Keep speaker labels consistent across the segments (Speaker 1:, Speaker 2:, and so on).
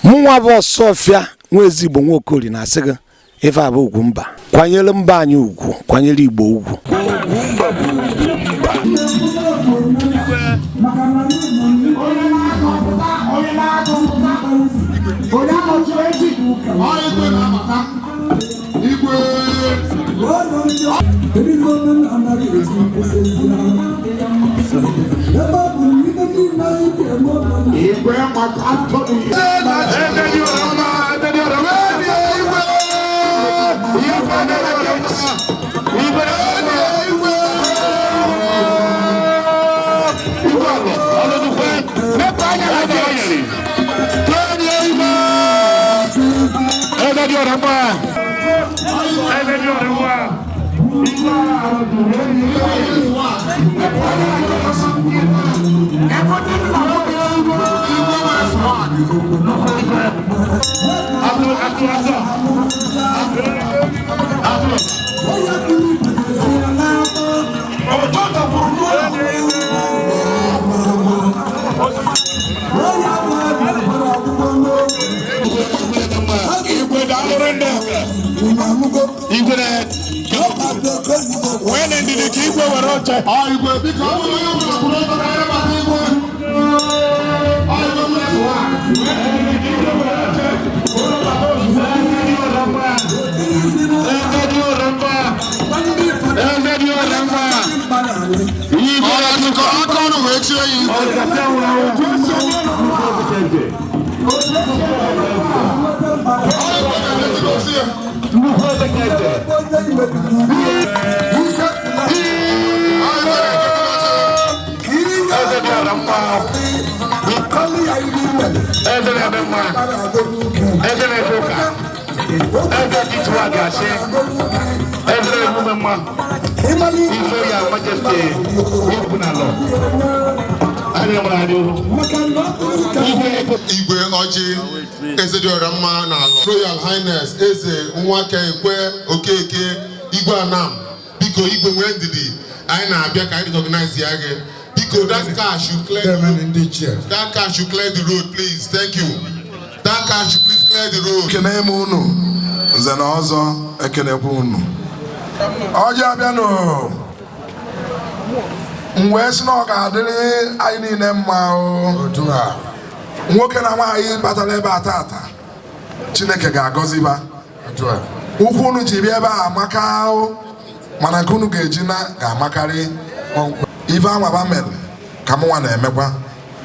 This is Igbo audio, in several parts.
Speaker 1: Mụnwa bụ Ọsọfịa nwa ezigbo Nwaokori na-asị gị ife a bụ Ugwumba. Kwanyere mba anyị ugwu, kwanyere Igbo ugwu.
Speaker 2: Igwe Ọjị Eze dị ọra mma n'ala Royal Highness Eze Nwaka Ekwe Okeke Igwe Anam, biko Igwe nwee ndidi, anyị na-abịa ka anyị recognize ya gị. Biko that car should clear the road. That car should clear the road, please. Thank you. That car should please clear the road.
Speaker 3: Ekene m unu nze na ọzọ, ekenekwa unu. Ọjị abịanụ m wee sị na ọ ga-adịrị anyị niile mma o. Nwoke na nwaanyị batara ebe a tata, Chineke ga-agọzi ba. Ụkwụ unu ji bịa ebe a amaka o, mana nke unu ga-eji na ga-amakarị. Ife anwaba mere ka mụnwa na-emekwa,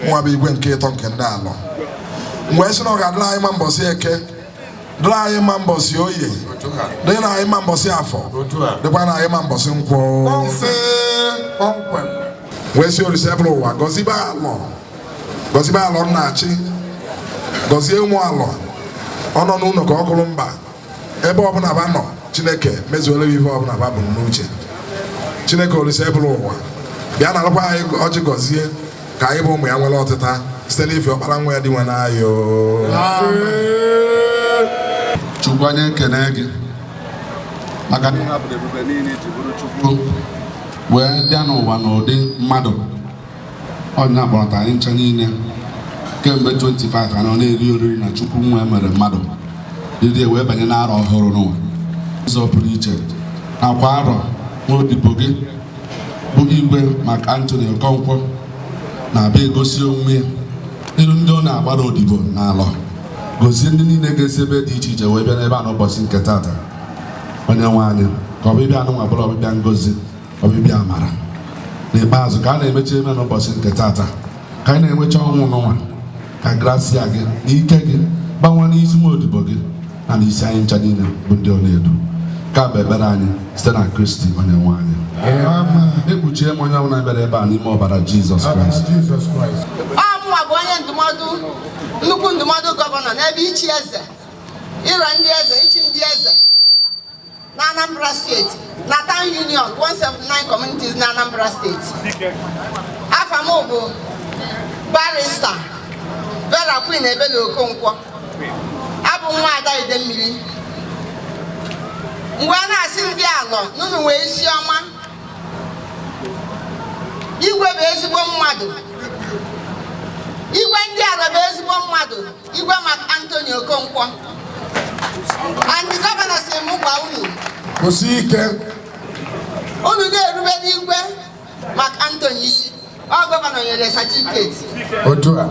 Speaker 3: mụnwa bụ igwe nke ịtọ nke ndị alọ. M wee sị na ọ ga-adịrị anyị mma mbọsị eke, dịrị anyị mma mbọsị oye, dịrị anyị mma mbọsị afọ, dịkwa na anyị mma mbọsị nkwọ. Wee sị Olise bụrụ ụwa gọzibe alọ, gọzibe alọ nna-achị, gọzie ụmụ alọ. Ọ nọ n'ụlọ ka ọ gụrụ mba, ebe ọbụla ba nọ, Chineke mezuola ife ọbụla ba bụ n'uche. Chineke Olise bụrụ ụwa bịa narụkwa anyị ọjị, gọzie ka anyị bụ ụmụ ya nwere ọtịta site n'ife ọkpara nwa ya dị nwe n'ayọ.
Speaker 4: Chukwu, anyị ekene gị maka na ịhapụrụ ebube niile iji bụrụ Chukwu wee bịa n'ụwa n'ụdị mmadụ. Ọnya kpọrọta anyị ncha niile kemgbe 25 anọ na-eri oriri na Chukwu nwa mere mmadụ dịdị wee banye n'arọ ọhụrụ n'ụwa ụzọ pụrụ iche nakwa arọ nwaodibo gị bụ Igwe Mark Anthony Okonkwo na-abịa egosi onwe ya n'iru ndị ọ na-agbara odibo n'alọ. Gozie ndị niile ga-esi ebe dị iche iche wee bịa n'ebe a n'ụbọchị nke tata. Onye nwe anyị, ka ọbịbịa anụnwa bụrụ ọbịbịa ngozi, ọbịbịa amara. N'ikpeazụ, ka a na-emechi eme n'ụbọchị nke tata, ka anyị na-enwecha ọnwụ n'ụwa, ka grasia gị na ike gị gbanwee n'isi nwa odibo gị na n'isi anyị ncha niile bụ ndị ọ na-edu. Ka bụ ekpere anyị site na Kristi onye nwe anyị. Ekpuchie m onye ọbụla bịara ebe a n'ime ọbara Jizọs Kraịst.
Speaker 5: Ọ mụnwa bụ onye ndụmọdụ, nnukwu ndụmọdụ gọvanọ n'ebe ichi eze, ịrọ ndị eze, ichi ndị eze na Anambra Steeti na Town Union 179 communities na Anambra Steeti. Afa m bụ Barrister Vera Queen Ebele Okonkwo. Abụ nwa ada Idemmili. Mgbe a na-asị ndị alọ n'unu nwee isi ọma, Igwe bụ ezigbo mmadụ, Igwe ndị alọ bụ ezigbo mmadụ. mmadụ, Igwe Mark Anthony Okonkwo, and the governor si m gwa unu,
Speaker 3: Kwụsị ike.
Speaker 5: Unu na-erube n'Igwe Mark Anthony isi. Ọ governor nyere certificate.
Speaker 3: Otu a.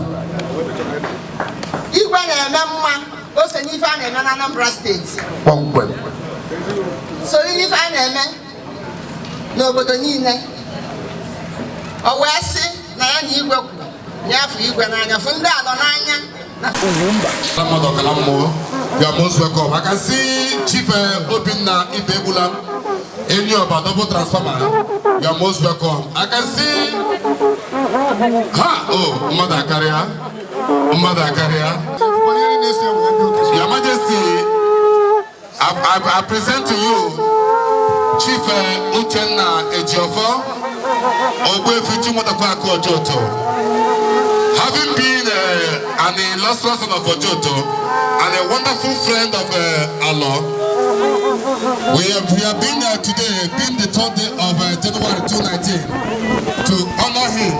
Speaker 5: Igwe na-eme mma, o so n'ife a na-eme na Anambra Steeti.
Speaker 3: Kpọmkwem.
Speaker 5: Soro n'ife a na-eme n'obodo niile. O wee sị na ya na igwe kwuru na ya fụ igwe n'anya, fụ ndị Alọ n'anya na
Speaker 2: Mmadụ ọkala mmụọ, you are most welcome. I can see Chief Obinna Ibegbulam, Enyi Double Transformer. You are most welcome. I can see ha, oh, mmadụ akarịa, mmadụ akarịa. Your Majesty, I present to you Chief Uchenna Ejiofor, Ogbuefi Chinwetakwaku Ojoto. Having been an illustrious son of Ojoto and a wonderful friend of Alor, we have been there today, being the third day of January 2019, to honor him.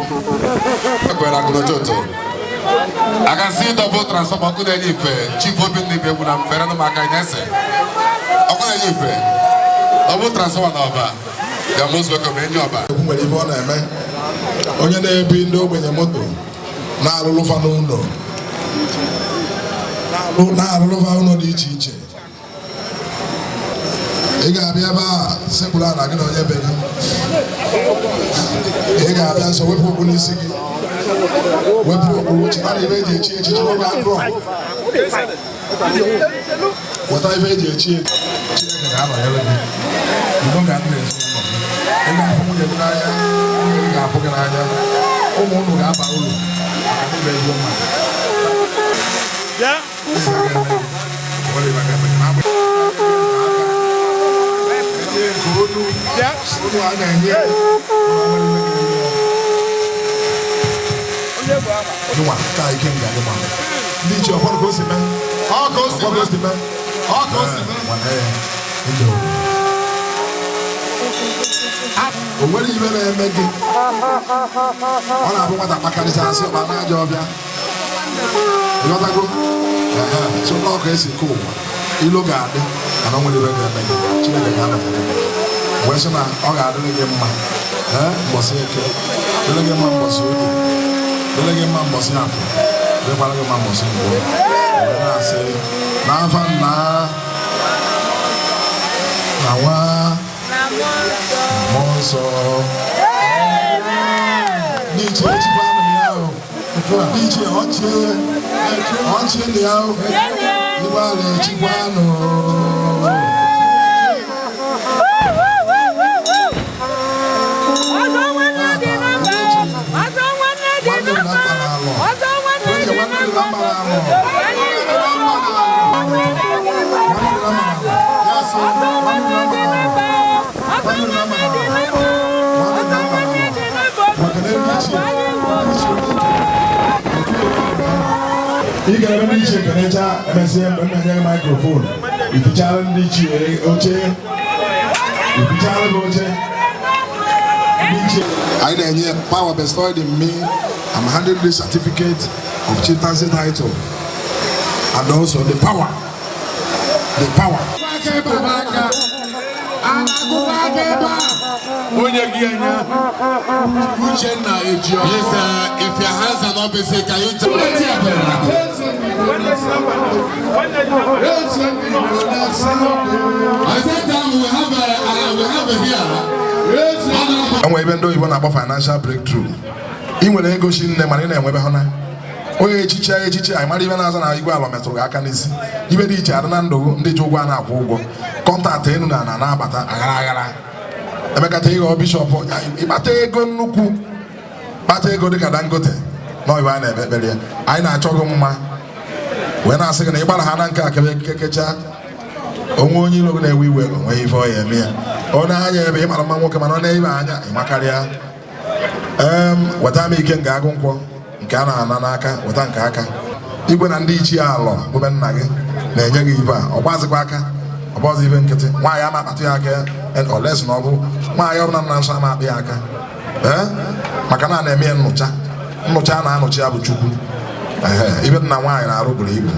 Speaker 2: Ojoto. I can see Double Transformer Okuneyife, Chief Obinna Ibegbulam, Ferano Maka Inese. Okuneyife, Double Transformer Nova. You are most welcome, Enyi Ọba.
Speaker 3: Ekwu nwere ife ọ na-eme, onye na-ebi ndị ogbenye moto, na-arụlụfa n'ụlọ, na-arụlụfa ụlọ dị iche iche. Ị ga-abịa ebe a sekpụrụ ala gị na onye be gị. Ị ga-abịa nso, wepụ okpu n'isi gị, wepụ okpu, chịtara ife eji echi echichi n'oge agụọ, weta ife eji echi echichi. Chineke ga-anọnyere gị, udo ga-adị n'ezinụlọ gị. Ị ga-afụ nwunye gị n'anya, nwunye gị ga-afụ gị n'anya, ụmụ unu ga-aba uru maka na ịbụ ezigbo mmadụ. Ife ga-eme gị, o nwere ife ga-eme gị. Enye nke olu olu a na-enye, o nwere ife ga-eme ya. Nwa ka ike m ga-adị ma ndị iche ọkwado ka o si mee.
Speaker 2: Ọ ka o si
Speaker 3: ọkwado ka o si mee.
Speaker 2: Ọ ka o si mee.
Speaker 3: Nwanne ya, ije o o nwere ibe na-eme gị, ọ na-abụ nwata kpakarịcha asị ọkpa n'ajọ ọbịa, ịghọtago? Ehe, so nnọọ ka esi ke ụwa, ilo ga-adị, mana o nwere ibe ga-eme gị. Chineke ga-anọnyere gị, wee sị na ọ ga-adịrị gị mma. Ee, mbọsị Eke dịrị gị mma, mbọsị Oge dịrị gị mma, mbọsị Afọ dịkwara gị mma, mbọsị Nkwọ. Wee na-asị n'afa Nna na Nwa na Mmụọ Nsọ. Ndị ichie, echikwa anụ m ya ahụ. Ndị ichie, ọchie ọchie ndị ahụ, igwe ala echikwa anụ.
Speaker 6: Ọzọ nwanne dị na mba, ọzọ nwanne dị na mba, ọzọ nwanne dị na mba. Anyị ọzọ nwanne dị na mba, ọzọ nwanne dị na mba, ọzọ nwanne dị na mba.
Speaker 3: Maka na ndị ichie, ndị ichie onye ị ga-eme, ndị ichie kenecha, emesịa mgbe m na-enye gị microphone, ifichara ndị ichie oche, ifichara gị oche ndị ichie. Anyị na-enye power bestowed in me. I'm handing this certificate of chieftaincy title and also the power.
Speaker 7: Onye gị anya, Uchenna Ejiofor.
Speaker 2: Please, if your hands are not busy, can you tell? At the same time, we have here.
Speaker 3: Enwere ebe ndị oyibo na-akpọ financial breakthrough. Ị nwere ego shi nne, mana ị na-enwebe hụ na onye echichi echichi anyị mara ibe na-aza na igwe ala metụrụ gị aka n'isi, ibe dị iche adị na ndụ gị. Ndị ji ụgwọ a na-akwụ ụgwọ, contact enu na ana na-abata aghara aghara, emekata ịghọ bishọp, ịkpata ego nnukwu, kpata ego dịka Dangote na ọyịwa a na-ekpe ekpere ya. Anyị na-achọ gị mma, wee na-asị gị na ịgbara ha na nke a kebe kekecha onwe onye iro gị na-ewe iwe, onwe ife ọ ya eme ya. Ọ na-anya ebe ị mara mma nwoke, mana ọ na-ebe anya ịmakarịa. Weta m ike nke agụ nkwọ nke a na-ana n'aka, weta nke aka. Igwe na ndị ichie Alọ bụbe nna gị na-enye gị ibe a, ọ gbazikwa aka, ọ bọzi ibe nkịtị. Nwaanyị ama akpatụ ya aka, oles na ọ bụ nwaanyị ọbụla na nsọ ama akpị ya aka, ee, maka na a na-eme ya nnụcha nnụcha, a na-anụchi ya bụ Chukwu. Ehe, ibe na nwaanyị na-arụ buru ibu.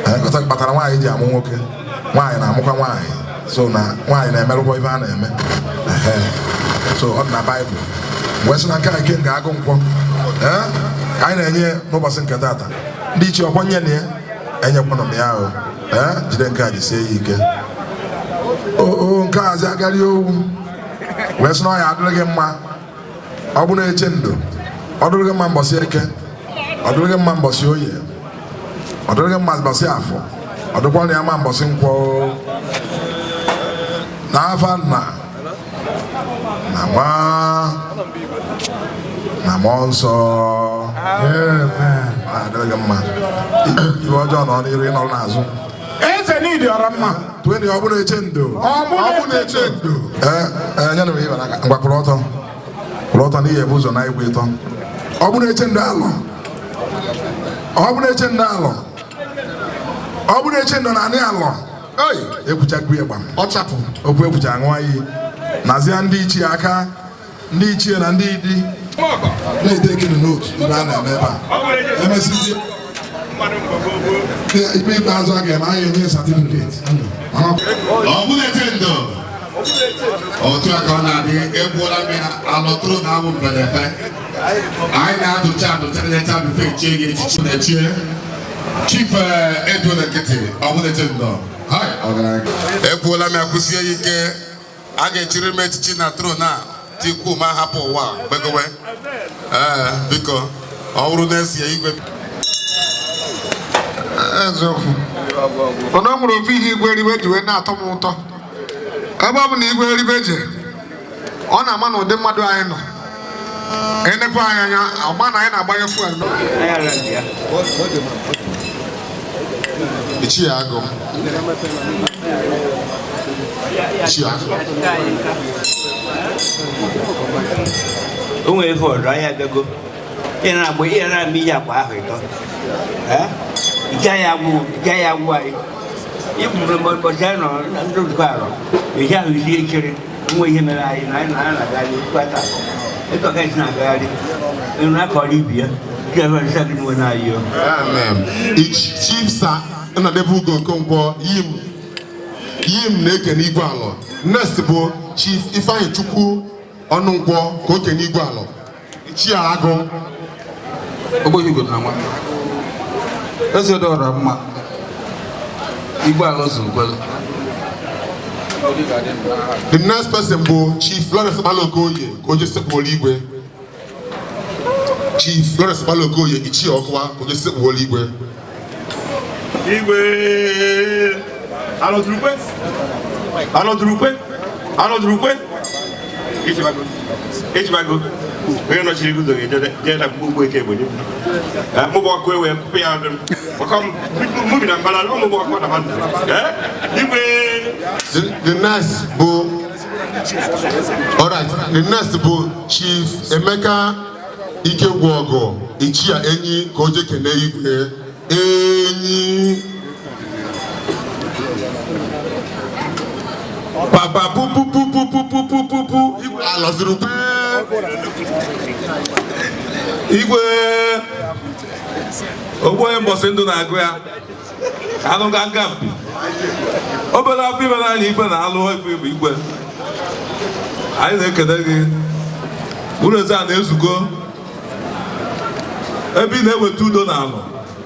Speaker 3: Ee, kpatara nwaanyị ji amụ nwoke, nwaanyị na-amụkwa nwaanyị, so na nwaanyị na-emerụkwa ibe a na-eme. Ehe, so ọ dị na Baịbụl wee sị na nke a nke nga agụ nkwọ. Ee, anyị na-enye n'ụbọchị nke tata ndị ichie ọkwa nye na ya enyekwanụ m ya ahụ. Ee, jide nke a, jisie ya ike. O nke azi agarị owu wee sị na ọ ya adịrị gị mma. Ọ bụrụ eche ndụ, ọ dịrị gị mma mbọsị Eke, ọ dịrị gị mma mbọsị Oye, ọ dịrị gị mma mbọsị Afọ, ọ dịkwa na ya mma mbọsị Nkwọ. N'afa Nna na Nwa na Mmụọ Nsọ. Amen. Adịrị gị mma. Iwe ọjọọ nọ n'iru, ịnọrọ n'azụ.
Speaker 8: Eze n'ịdị ọra mma.
Speaker 3: Tụenụ ya, ọ bụrụ eche ndụ.
Speaker 8: Ọ bụrụ eche ndụ.
Speaker 3: Ee ee, nyere m ibe n'aka. Ngwa, kwụrụ ọtọ, kwụrụ ọtọ n'ihi ebu ụzọ na igwe ịtọ. Ọ bụrụ eche ndụ alọ, ọ bụrụ eche ndụ alọ, ọ bụrụ eche ndụ na anị alọ. Ei, ekwuchakwu ya gbam.
Speaker 2: Ọ chapụ.
Speaker 3: Okwu ekwucha, aṅụọ iyi nazia ndị ichie aka, ndị ichie na ndị idi na-ete ekenu n'otu ibe a na-eme ebe a. Emesizie ikpe ikpeazụ a ga-eme, anyị enye certificate.
Speaker 2: Ọ bụrụ eche ndụ, otu a ka ọ na-adị. Egbuola m ya alọtụrụ na awụ mberefe. Anyị na-adụcha adụcha nyecha bife chie gị echichi na-echie Chief Edwin Nkịtị. Ọ bụrụ eche ndụ. Hai, ọgaranya. Ekwuola m ya, kwụsie ya ike, a ga-echiri m echichi na throne a tikwu m ahapụ ụwa gbegowe. Ee, biko, ọ bụrụ na esi ya igwe.
Speaker 8: Eziokwu, mana ọ nwere ofu ihe igwe eribe ji wee na-atọ m ụtọ. Ebe ọ bụ na igwe eribe ji, ọ na-ama na ụdị mmadụ anyị nọ enepe anyị anya, ọma na anyị na-agbanye fuel.
Speaker 2: Ichie Agụ, Ichie Agụ.
Speaker 9: O nwere ife ọdụ anyị abịago ihe na-agba ihe na-ama ihe akwa ahụ ịtọ. Eh? Ike anyị agwụ, ike anyị agwụ anyị ikwuru mgbe ụbọchị anyị nọ na ndị nzukọ arọ ehi ahụ isi ekere nwe ihe mere anyị na anyị na anyị na-agagharị okwu ata ịtọ ka anyị si na-agagharị ịnụ akọrọ ibi ya nke ebe nsị gị nwe na-ayị o.
Speaker 2: Amen. Chief Sir Nnadebe Ugo Okonkwo yim yim na-ekene igwe alọ. Next bụ Chief Ifeanyi Chukwu Ọnụnkwọ ka o kene igwe alọ. Ichie Agụ.
Speaker 10: Ogbenye ugo na nwa eze dị ọra mma, igwe ala zuru kwelu.
Speaker 2: The next person bụ Chief Lawrence Okpala Okoye ka o je sekpuolu igwe. Chief Lawrence Okpala Okoye, Ichie Ọkụwa, ka o je sekpuolu igwe.
Speaker 11: Igwe alọdurukwe, alọdurukwe, alọdurukwe. Ichibago, ichibago. Onye nọchiri guzo ga-eje jee na mgbugbu eke egbe mụbụ ọkụ ewe kụpụ ya ọdụ ọkọ mụ bi na mbara ọ mụbụ ọkụ na mmadụ. Igwe.
Speaker 2: The next bụ, alright, the next bụ Chief Emeka Ikegwuọgụ, Ichie Enyi, ka o je kene igwe. Enyi.
Speaker 7: Papa pupupupupupupupu.
Speaker 2: Alọzirukwe.
Speaker 7: Igwe ogbu onye mbọsị ndụ na-agụ ya anụ ganga mpi obere afọ ime n'anya ife na alụ ife bụ igwe. Anyị na-ekele gị uru eze a na-ezugo ebe ị na-eweta udo na alụ,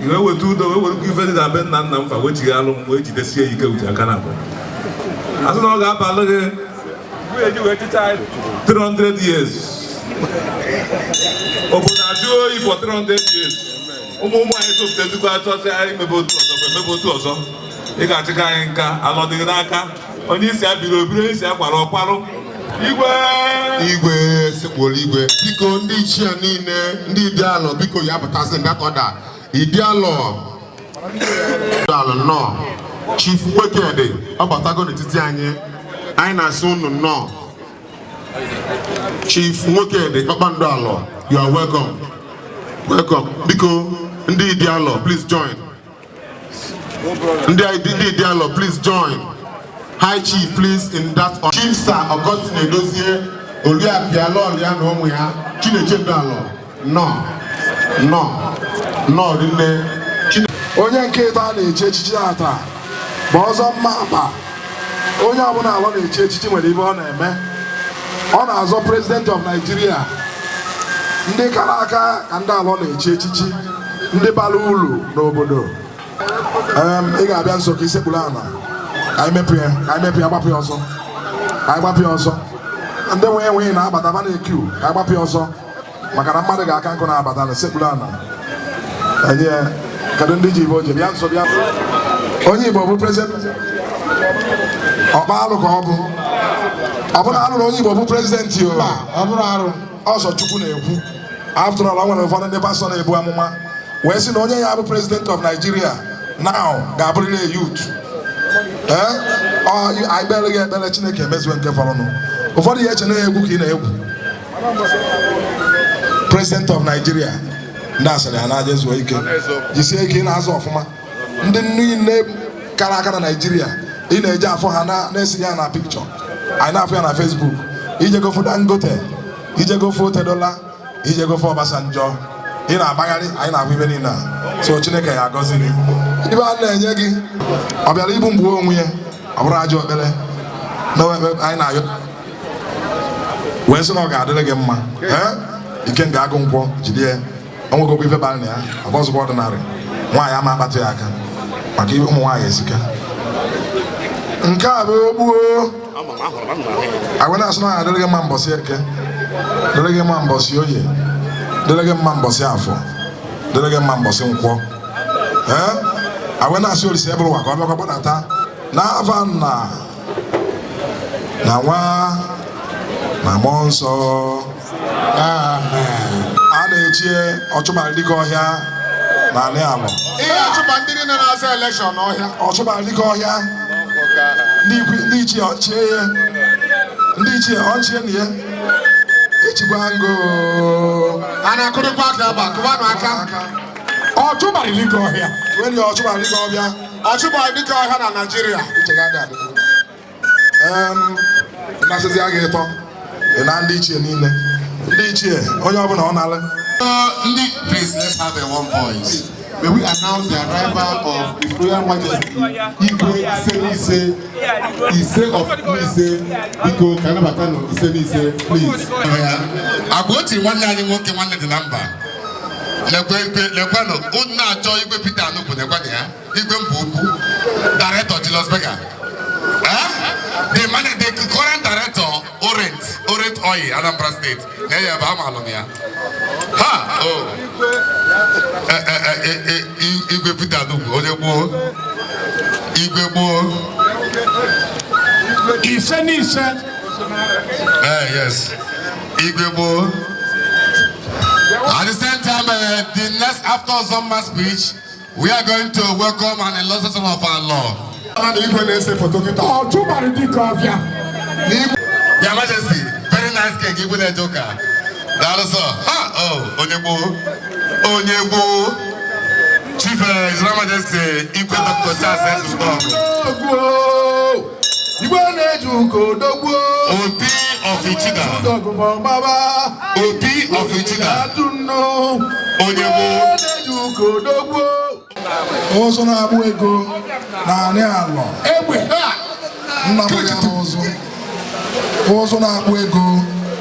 Speaker 7: ị na-eweta udo wee werekwa ife dị na be nna nna m fa wee jighi alụ m wee jidesie ya ike uche aka na abụọ. Asị na ọ ga-abalị gị 300 years, obodo ajụ oyi for 300 years, ụmụ ụmụ anyị topụtazikwa achọsị anyị mebe otu ọzọ kwa emebe otu ọzọ. Ị ga-achịkọ anyị nka alọ dịghị n'aka. Onye isi abiri obiri, onye isi akwara ọkwarụ. Igwe.
Speaker 2: Igwe sekpuolu igwe. Biko, ndị ichie niile, ndị ịdị alọ, biko ya pụtasị that order. Ịdị alọ, alọ nnọọ. Chief Nwekede ọ batago n'etiti anyị. Anyị na-asị unu nnọọ. Chief Nwekede Kpakpando Alọ, you are welcome, welcome. Biko, ndị ịdị alọ, please join. Ndị ịdị alọ, please join. High Chief, please, in that. Chief Sir Augustine Edozie, Oriakụ Lọọlụ ya na ụmụ ya, Chinechendo Alọ, nnọọ, nnọọ. Nnọọ nne.
Speaker 3: Onye nke ịtọ a na-echi echichi tata bụ Ọzọ Mma Akpa. Onye ọbụla Alọ na-echi echichi nwere ibe ọ na-eme. Ọ na-azọ President of Nigeria. Ndị kara aka ka ndị Alọ na-echi echichi, ndị bara uru n'obodo. Ị ga-abịa nso ka isekpuru ala, ka anyị mepụ ya, ka anyị mepụ ya, gbapụ ya ọsọ, ka anyị gbapụ ya ọsọ. Ndị nwe enweghị na-abata ba na-ekiu, ka anyị gbapụ ya ọsọ, maka na mmadụ ga-aka nkụ na-abata na sekpuru ala enye ya. Kedu ndị ji ibe o ji bịa nso? Bịa. Onye Igbo bụ president, ọkpa alụ ka ọ bụ. Ọ bụrụ arụ na onye Igbo bụ president o?
Speaker 8: Ọ bụrụ arụ.
Speaker 3: Ọzọ Chukwu na-ekwu. After all, ọ nwere ụfọdụ ndị pastọ na-ebu amụma wee sị na onye ya bụ President of Nigeria now ga-abụrịrị a youth. Ee, ọ anyị kpere gị ekpere, Chineke emezuo nke fọrọnụ. Ụfọdụ ya eche na egwu ka ị na-egwu. President of Nigeria, ndị asịrị ha na-aja ezuo ike. Jisie ike, ị na-azụ ọfụma. Ndị niile kara aka na Nigeria, ị na-eji afọ ha na-esi ya na pikchọ, anyị na-afụ ya na Facebook. Ijegofo Dangote, ijegofo Otedola, ijegofo Obasanjo, ị na-agbagharị, anyị na-ahụ ibe niile a. So Chineke ya agọzi gị. Ibe a na-enye gị, ọ bịara igbu mgbu onwe ya, ọ bụrụ ajọ ekpere na anyị na-ayọ wee sị na ọ ga-adịrị gị mma. Ee, ike nga agụ nkwọ jide ya. Onwegokwa ife bara na ya. Ọbọzụkwa ọdịnarị nwaanyị ama akpatụ ya aka, maka ibe ụmụ nwaanyị esika. Nke a bụ ogbuo agwa na-asị na ọ ga-adịrị gị mma mbọsị Eke, dịrị gị mma mbọsị Oye, dịrị gị mma mbọsị Afọ, dịrị gị mma mbọsị Nkwọ. Ee, agwa na-asị Olise ebụrụ ụwa ka ọ bịakwa gbadata n'afa Nna na Nwa na Mmụọ Nsọ.
Speaker 8: Amen.
Speaker 3: A na-echie ọchụmara dịka ọhịa na anị Alọ.
Speaker 8: Ihe achụba ndị niile na-azọ election n'ọhịa.
Speaker 3: Ọchụmara dịka ọhịa, ndị ichie ọchie ya, ndị ichie ọchie na ya echikwa ngo.
Speaker 8: A na-akụrịkwa aka ebe a, kụbanụ aka. Ọchụbara dike ọhịa.
Speaker 3: Weri ọchụmara dịka ọbịa.
Speaker 8: Ọchụbara dike ọhịa na Naịjirịa.
Speaker 3: Uche ga-adị adị. Nnasịzi a ga-ịtọ ị na ndị ichie niile, ndị ichie, onye ọbụla ọ na-alụ.
Speaker 2: Ndị, please, let's have a one voice. May we announce the arrival of His Royal Majesty Igwe Isenise, Ise of Ise. Biko, ka anabata nụ Isenise, please.
Speaker 12: Agwa otu nwanne anyị nwoke, nwanne dị na mba. Lekwe igwe, lekwenụ unu na-achọ Igwe Peter Anukwu, lekwenụ ya, Igwe mba ukwu, director Julius Berger. Eh? The man, the current director, Orient, Orient Oil, Anambra State. Na ya ebe amalụ m ya. Ha, oh. Eh, eh, eh, eh, eh, Igwe Peter Anukwu, onye gboo. Igwe gboo.
Speaker 1: Ise n'ise.
Speaker 12: Eh, yes. Igwe gboo. At the same time, the next after Zomba speech, we are going to welcome an illustration of our law.
Speaker 8: A na igwe na-ese foto kịta.
Speaker 1: Ọchụmara dịka ọbịa.
Speaker 12: Your Majesty, very nice king, Igwe na-eje. Daalụ sir. Ha, oh, onye gboo. Onye gboo. Chief His Royal Majesty, Igwe Dr. Charles Ezeudogu.
Speaker 3: Igwe na-eji ugo dogbuo.
Speaker 12: Obi of Ichida. Obi of Ichida. Onye gboo.
Speaker 3: Na-eji ugo dogbuo. Ụzụ na-agbụ ego na anị Alọ.
Speaker 8: Egbe.
Speaker 3: Nna m ya bụ ụzụ. Ụzụ na-akpụ ego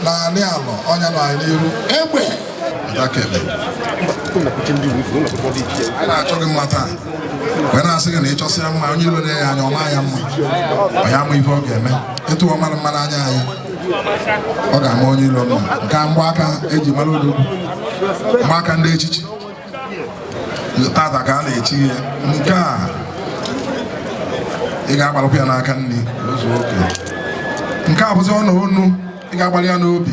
Speaker 3: na anị Alọ, ọnya nọ anyị n'iru.
Speaker 8: Egbe.
Speaker 3: Adakebe. Anyị na-achọ gị mma taa, wee na-asị gị na ịchọsịa mma, onye iro na-enye anya ọ maa ya mma, ọ ya ama ife ọ ga-eme. Ịtụwa mmadụ mma n'anya anyị, ọ ga-ama onye iro mma. Nke a mgbaaka eji mara odogwu, mgbaaka ndị echichi tata ka a na-echi ya. Nke a ị ga-agbalụkwa ya n'aka nri ozu oke. Nke a bụzi ọnụ onu ị ga-agbalị ya n'obi.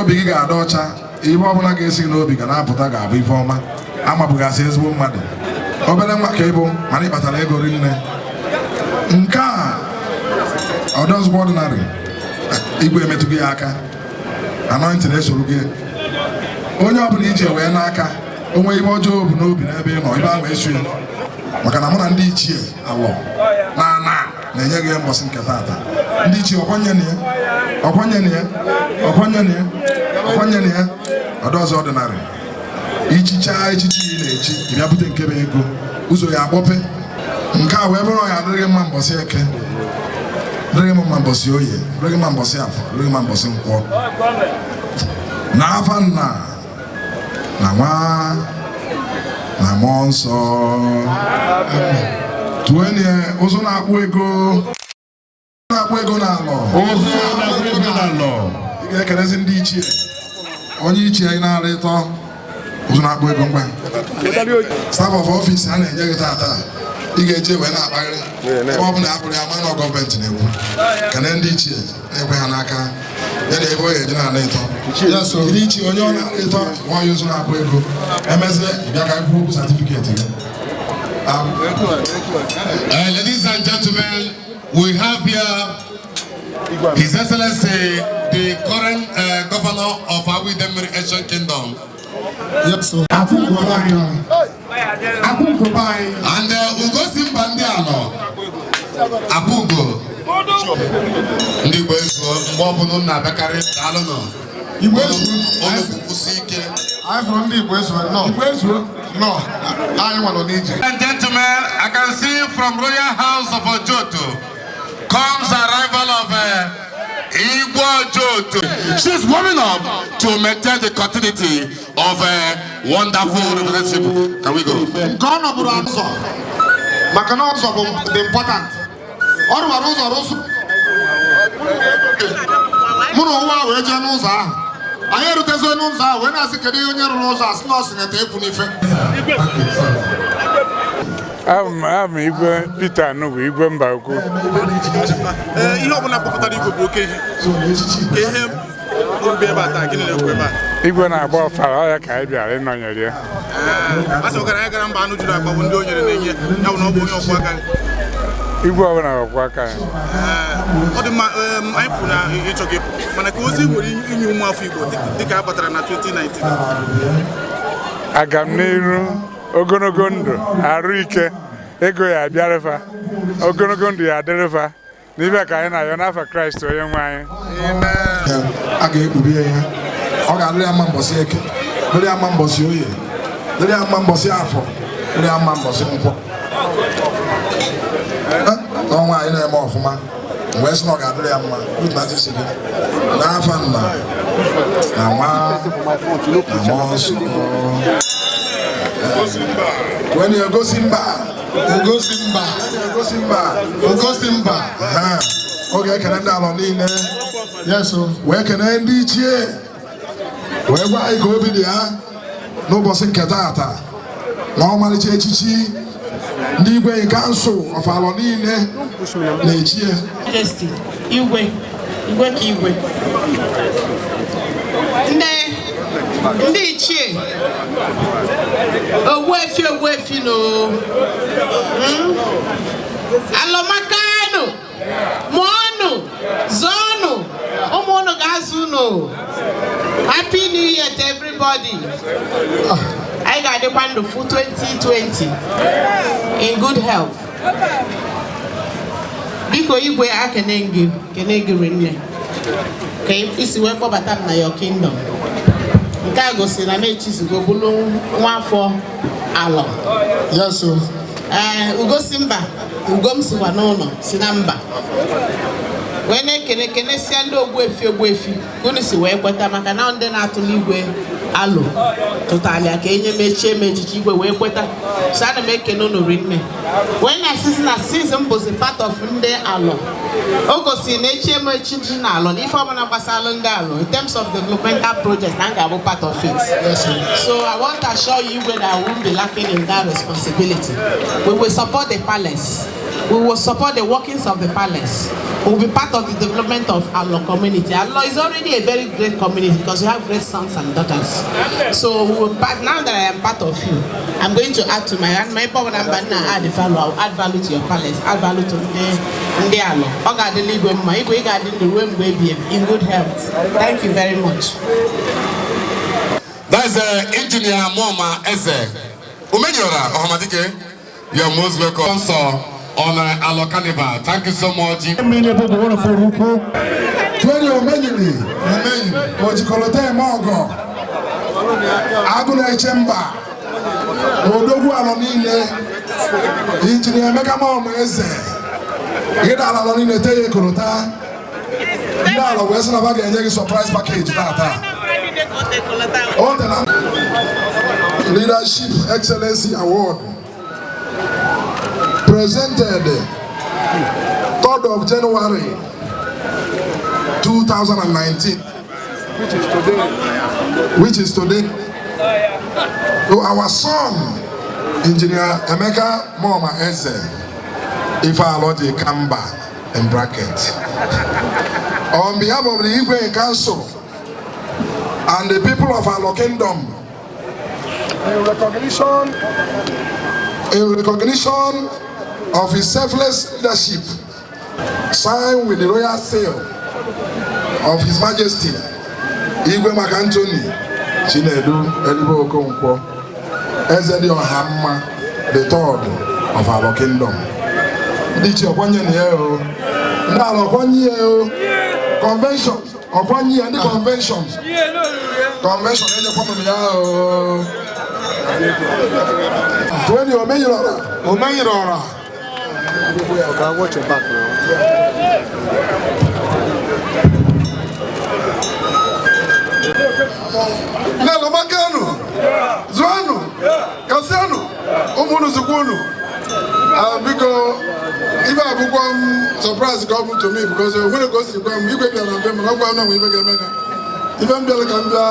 Speaker 3: Obi gị ga-adị ọcha. Ihe ọbụla ga-esi gị n'obi ga na-apụta ga-abụ ife ọma. Amabụgasị ezigbo mmadụ, obere nwa ka ịbụ, mana ị kpatara ego rinne. Nke a ọdọzụkwa ọdịnarị igwe emetụ gị aka, anointing esoro gị. Onye ọbụla iji wee n'aka onwe ihe ọjọọ bụ n'obi n'ebe ị nọ, ibe ahụ esu ya, maka na mụ na ndị ichie Alọ na ana na-enye gị mbọsị nke tata. Ndị ichie ọkwanye na ya, ọkwanye na ya, ọkwanye na ya, ọkwanye na ya. Ọdọzọ ọdịnarị. Ichicha echichi ị na-echi, ị bịa bute nke bụ ego, ụzọ ya akpọpe. Nke a wee bụrụ ya adịrịghị mma mbọsị Eke, dịrịghị mma mbọsị Oye, dịrịghị mma mbọsị Afọ, dịrịghị mma mbọsị Nkwọ. N'afa Nna na Nwa na Mmụọ Nsọ. Tụenye ụzụ na-akpụ ego, na-akpụ ego n'alọ.
Speaker 2: Ụzụ na-akpụ ego n'alọ.
Speaker 3: Ị ga-ekelezi ndị ichie, onye ichie anyị na-ara ịtọ ụzụ na-akpụ ego. Ngwa, staff of office a na-enye gị tata, ị ga-eje wee na-akpagharị ebe ọ bụla akpụrụ ya, ma na gọọmenti na-ekwu. Kene ndị ichie na-ekwe ha n'aka ya na ebe ọ ga-eje na-ana ịtọ. Ndị ichie, onye ọ na-ana ịtọ nwa ya, ụzụ na-akpụ ego, emezie ịbịa ka kwuo okwu certificate gị.
Speaker 12: Ladies and gentlemen, we have here His Excellency, the current governor of Awo Idemili Ancient Kingdom.
Speaker 8: Yes, sir.
Speaker 12: And Ugosi Mba ndị Alọ, Apugo, ndị Igbo ezuo mgbe ọbụla unu na-abịakarị, daalụnụ.
Speaker 8: Igbo ezuo.
Speaker 12: Unu kwụsị ike.
Speaker 8: Anyị fụrụ ndị Igbo ezuo nnọọ. Igbo ezuo nnọọ. Anyị nwa nọ n'ije.
Speaker 12: Ladies and gentlemen, I can see from Royal House of Ojoto comes arrival of Igwe Ojoto. She's warming up to maintain the continuity of a wonderful relationship. Can we go?
Speaker 8: Nke ọ nọbụrụ ụzọ, maka na ụzọ bụ dị important. Ọ rụwara ụzọ rụsụ mụ na ụwa wee jee n'ụzọ ahụ. Anyị erutezie n'ụzọ ahụ wee na-asị, kedu ihe onye rụrụ ụzọ a? Sị na ọ sị na ekwu n'ife.
Speaker 13: Abụ m Igwe Peter Anugwu, Igwe Mba Ukwu.
Speaker 14: Ee, ihe ọbụla kpọpụtara igwe bụ oke ihe ka ihe orube ebe a taa. Gịnị na-ekwu ebe a?
Speaker 13: Igwe na-agba ọfara, ọ ya ka anyị bịara ịnọnyere ya.
Speaker 14: A sị ọgaranya gara mba, anụ juru akpa bụ ndị o nyere na-enye ya, bụ na ọ bụ onye ọkwụ aka.
Speaker 13: Igwe ọbụla ọkwụ aka ya.
Speaker 14: Ọ dị mma. Anyị pụrụ na ịchọ gị ịpụ, mana ka ozi nwere inye ụmụafọ Igbo dịka a batara na 2019?
Speaker 13: Aga m n'iru, ogologo ndụ, arụ ike, ego ya abịarịfa, ogologo ndụ ya adịrịfa n'ibe ka anyị na-ayọ n'afọ Kraịst onye nwe anyị.
Speaker 3: A ga-ekpubi ya ihe ọ ga-adịrị ya mma mbọsị Eke, dịrị ya mma mbọsị Oye, dịrị ya mma mbọsị Afọ, dịrị ya mma mbọsị Nkwọ. N'ọnwa anyị na-eme ọfụma wee sị na ọ ga-adịrị ya mma si gị n'afa Nna na Nwa na Mmụọ Nsọ. Wee na-egosi mba.
Speaker 8: Egosi mba.
Speaker 3: Egosi mba.
Speaker 8: Egosi mba.
Speaker 3: Ọ ga-ekele ndị alọ niile.
Speaker 8: Yes o.
Speaker 3: Wee kene ndị ichie, wee gwa anyị ka obi dị ya n'ụbọchị nke taata na ọmarịcha echichi ndị igwe council of Alọ niile na-echie.
Speaker 5: Majesty, Igwe, Igwe ka Igwe. Ndị ichie, Ogbuefi, Ogbuefi no. Alọmakanụ, mụọnụ, zọọnụ, ụmụ unu ga-azụ unu. Happy New Year to everybody. Anyị ga-adịkwa ndụ fụ 2020 in good health. Biko Igwe, akene gị, kene gị rinne ka isi wee kpọbata m na your kingdom. Nke a gosiri na m echizugo bụrụ nwa afọ Alọ.
Speaker 8: Yes o.
Speaker 5: Ee, ugo si mba, ugo m sikwa n'ụlọ si na mba wee na-ekene, kenesịa ndị Ogbuefi, Ogbuefi ka unu si wee kweta, maka na ndị na-atụli igwe alụ tụtalịa ka enye m echie m echichi, igwe wee kweta. So ana m ekene unu rinne, wee na-asịsị na season bụzi part of ndị Alọ. O gosiri na echie m echichi na Alọ na ife ọbụla gbasara ndị Alọ in terms of developmental projects, na m ga-abụ part of it. So I want to assure you, Igwe, that I won't be lacking in that responsibility. We will support the palace, we will support the workings of the palace. We will be part of the development of Alo community. Alo is already a very great community because we have great sons and daughters. So we will part, now that I am part of you, I'm going to add to my and my power number now, add value. I'll add value to your palace, add value to ndị Alo. Ọ ga-adịla igwe mma, igwe ị ga-adị ndụ ruo mgbe ebi ebi in good health. Thank you very much.
Speaker 12: That's Engineer Moma Eze. Umenyora Ohamadike, you're most welcome. Sponsor on Alo Carnival. Thank you so much.
Speaker 3: Twenty omenyiri, ojikọlọta eme ọgọ. Agụ na-eche mba na odogwu Alọ niile, Injinia Emeka Moma Eze, ịdara Alọ niile te ya ekorota. Ndị Alọ wee sị na ba ga-enye gị surprise package tata. O tela. Leadership Excellency Award, presented 3rd of January 2019,
Speaker 13: which is today,
Speaker 3: which is today, to our son, Engineer Emeka Moma Eze, Ife Aloji Kamba, in bracket. On behalf of the Igwe Council and the people of our kingdom, in recognition of his selfless leadership, signed with the royal seal of His Majesty, Igwe Mark Anthony Chinedu Elibe Okonkwo, Eze dị ọha mma, the third of our kingdom. Ndị ichie, ọkwanye na ya o, ndị ala ọkwanye ya o, convention ọkwanye ya, ndị convention enyekwa m ya o. Tweni omenyere ọra, omenyere ọra.
Speaker 15: Oga, watch your back now.
Speaker 8: Lelo makanu, zụanụ, kasịanụ, ụmụ unu zụkwa unu. Ah, biko, ife abụkwa m surprise ka ọ bụ to me, because o nwere ka o si gwa m. Igwe bịara na be m na ọ gwa m na nwe ife ga-eme na ife m bịara ka m bịa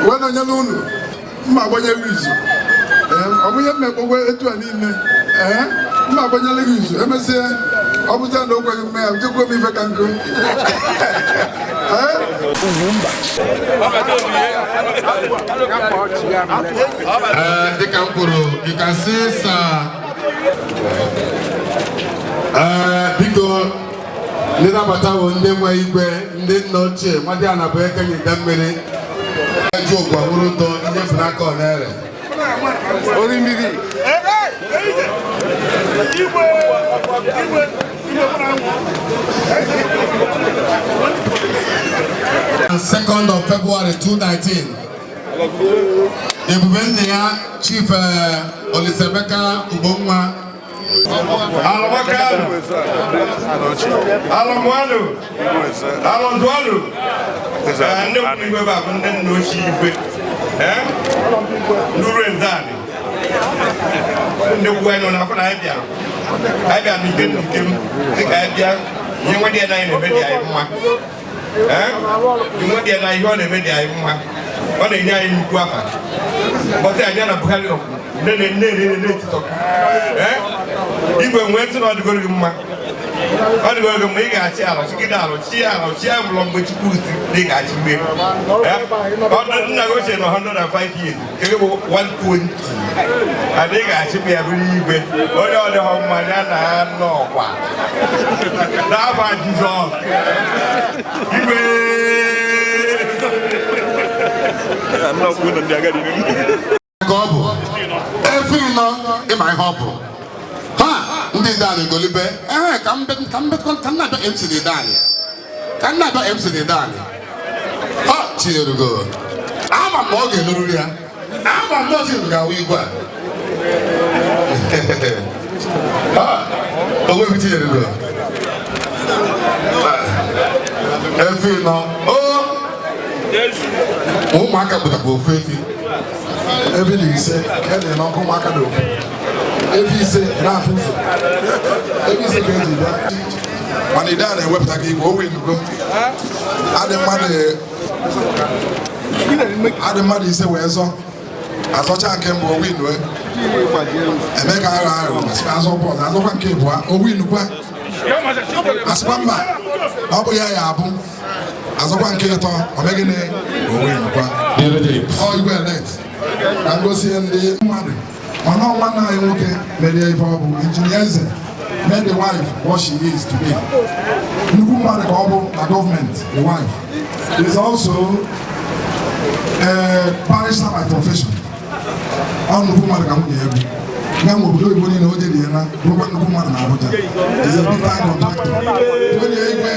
Speaker 8: wee nọnyere unu. Mma agbanyere izu. Ee, ọ bụ ihe mmekpọgwe etu a niile. Ee, mma agbanyere gị izu, emesịa ọ bụta na o kweghị mme ya, jekwuo m ife ka nkụ. Ee.
Speaker 12: Ee, dịka m kwuru, you can see, sir. Ee, biko, ndị nabata bụ ndị nwe igwe, ndị nna ochie nwadị a na-abụ ekenye ide mmiri eju ogwu awụrụ ụtọ ihe bụ n'aka ọ na-ere.
Speaker 13: Ori mmiri.
Speaker 11: Igwe, igwe, igwe mụ na anwụ.
Speaker 12: 2nd of February 2019, ebube nna ya, Chief Olisaemeka Ugbonwa.
Speaker 11: Alọmakanu, alọmụanụ, alọzụanụ, ndị nkwụ igwe bụ ndị nna ochie igwe, ndị uru nzanị, ndị kwu anyị nọ n'afọ na anyị bịara. Anyị bịara n'ike n'ike m, dịka anyị bịa, ihe nwa dị ya na anyị na-eme dị anyị mma. Nwa dị ya na ihe ọ na-eme dị anyị mma. Ọ na-enye anyị nnukwu afa. Mbọsị anyị na Buhari nọ, nne nne nne na-etitọ. Igwe nwee sị na ọ dịgoro gị mma. Ọ dịgoro gị mma, ị ga-achị alọ, chigide alọ, chi alọ, chi abụlọ mgbe Chukwu si na ị ga-achị mgbe. Nna gị ochie nọ 105 years, nke gị bụ 120. Ada ị ga-achịpụ ya bụrụ igwe. Onye ọ dịghọ mma ya na anọ ọkwa. N'afa Jizọs. Igwe!
Speaker 12: Ka ọ bụ efi nọ ịma ihe ọ bụ ha ndị Ideani golibe. Ee, ka m ka m ka m na-abịa MC na Ideani, ka m na-abịa MC na Ideani. Ha tinyerugo, ama m na ọ ga-elururu ya, ama m na ọ tinyere ga-awụ igwe a. Ha, onwe m tinyerugo efi nọ o, ụmụaka pụtakwa ofu efi.
Speaker 3: Efi dị ise ka e dị n'ọkụ, ụmụaka dị ofu efi ise na-afụ ụzọ. Efi ise ka eji bịa, mana ide a na-ewepụta gị igwe o winugo. Adị mmadụ ise wee zọ, azọcha nke mbụ, o winue. Eme ka aghọ aghọ si azọ bọọlụ, azọkwa nke ịbụa, o winukwa. Asịkwa mba, na ọ bụ ya ya abụ azọkwa nke ịtọ, omegịnị, o winukwa. Ọ igwe elect ka ngosi ndị mmadụ, mana ọ nwanne anyị nwoke merie ife ọ bụ. Injinia Eze made the wife what she is today. Nnukwu mmadụ ka ọ bụ na gọọmenti. The wife is also a barrister by profession. Ọ nnukwu mmadụ ka nwunye ya bụ ya nwe obodo oyibo niile o jeri ya na bụrụkwa nnukwu mmadụ na Abuja. Is a big time contractor. Onye igwe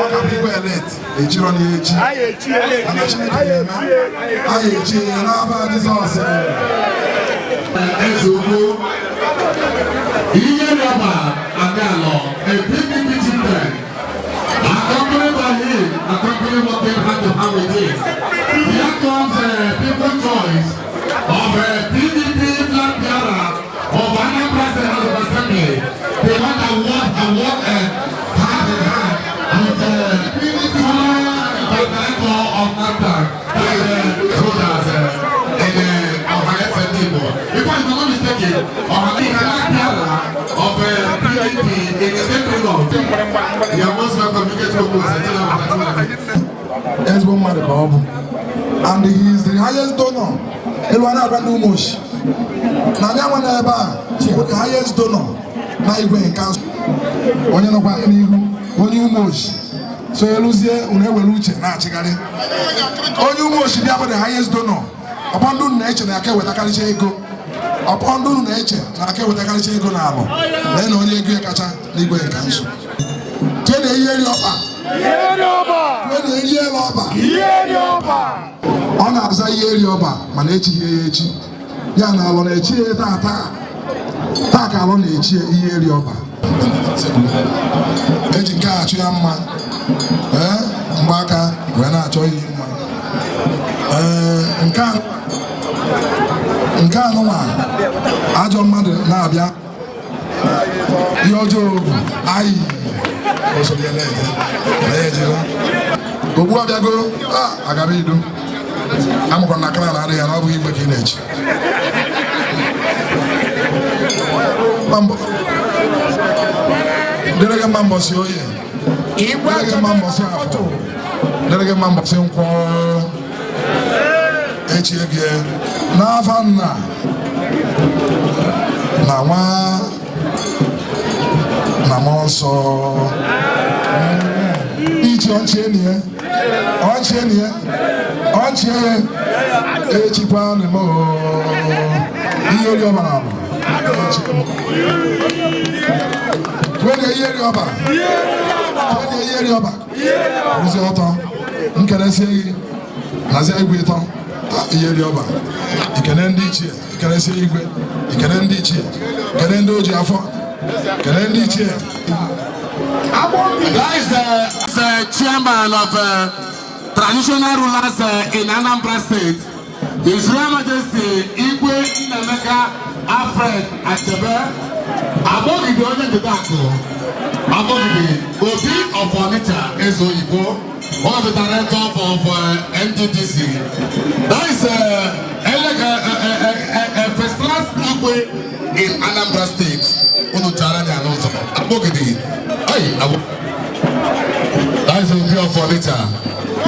Speaker 3: ọ Ọ ka bụ igwe elect, echirọ na echi. Mana Chineke ga-eme anyị echi ya n'afa Jizọs.
Speaker 12: Eze Ukwu, Ihe Rọba Agalọ, a PDP chieftain, accompanied by him, accompanied working hand to hand with him. Here comes people choice of PDP flag bearer of Anambra State House of Assembly, the one that work and work hand in hand with PDP director of NAFDAC, that is holders in Ohanaeze Ndigbo. If I'm not mistaken, Ohanaeze flag bearer of PDP in the state of You are most welcome. You get to go.
Speaker 3: Ezigbo mmadụ ka ọ bụ, and he is the highest donor. Elu a na-agwa ndị Ụmụoshi na anya nwa n'ebe a bụ the highest donor na igwe nke azụ onye nọkwa n'ihu onye Ụmụoshi. So eluzie unu ewere uche na-achịgharị onye Ụmụoshi bịa bụ the highest donor. Ọkpọ ndị unu na-eche na aka ewetakarịcha ego, ọkpọ ndị unu na-eche na aka ewetakarịcha ego na alụ na onye ego ya kacha n'igwe nke nso. Tue na eyi eri ọkpa, tue na eyi elu ọba. Ọ na-aza ihe eri ọba, mana echighị ya echi ya na alọ na-echi ya taa taa taa ka alọ na-echi ya ihe eri ọba. Eji nke a achụ ya mma, ee, mgbaaka wee na-achọ ihe mma. Ee, nke anụnwa ajọ mmadụ na-abịa ihe ọjọọ bụ ayi osoro ya na-eje na ya ejela ogbu abịago a agaba ido amụkwa na akara na adịghị ya na ọ bụghị igwe ka ị na-echi. Dịrị gị mma mbọsị oye, dịrị gị mma mbọsị afọ, dịrị gị mma mbọsị nkwọ. Echie gị n'afa nna na nwa na mmụọ nsọ. Ichi ọchị enyi ya, ọchị enyi ya, ọchị ya echikwa n'ime ihe ori ọbara bụ twene ihe eri ọba, twene ihe eri ọba. Rụzie ọtọ nkeresie gị nazie igwe ịtọ ihe eri ọba. Ikene ndị ichie, ikenesie igwe, ikene ndị ichie, kene ndị oji afọ, kene ndị ichie.
Speaker 12: That is the chairman of traditional rulers in Anambra State, His Royal Majesty Igwe Nnaemeka Alfred Achebe, Agbogide onye Ndịda-Akụ, Agbogide Obi of Onitsha Eze Oyibo, one of the directors of MDDC. That is a first class Igwe in Anambra State. Unu chara ni anụzọ. Agbogide, ayi, that is Obi of Onitsha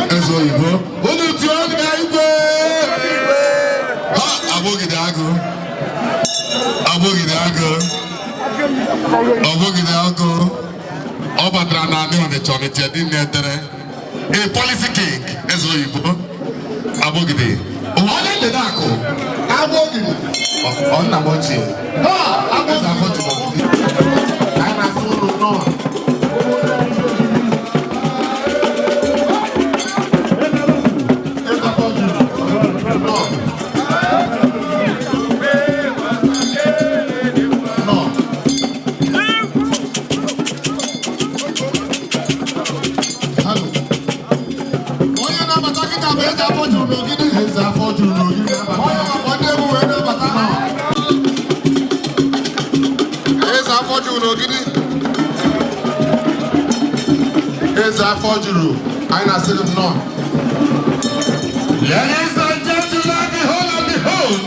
Speaker 12: Eze Oyibo. Unu tụọ na igwe. Agbogide agụ. Agbogide agụ. Agbogide agụ. Ọ batara na anị Ọnịcha, Ọnịcha dị na-edere. A policy king, Eze Oyibo. Agbogide. Onye Ndịda-Akụ. Agbogide. Ọ nna m ochie. Eze afọ jụrụ. Anyị na-asị unu nnọọ. Eze afọ juru, anyị na-asị gị nnọọ. Ladies and gentlemen, behold and behold.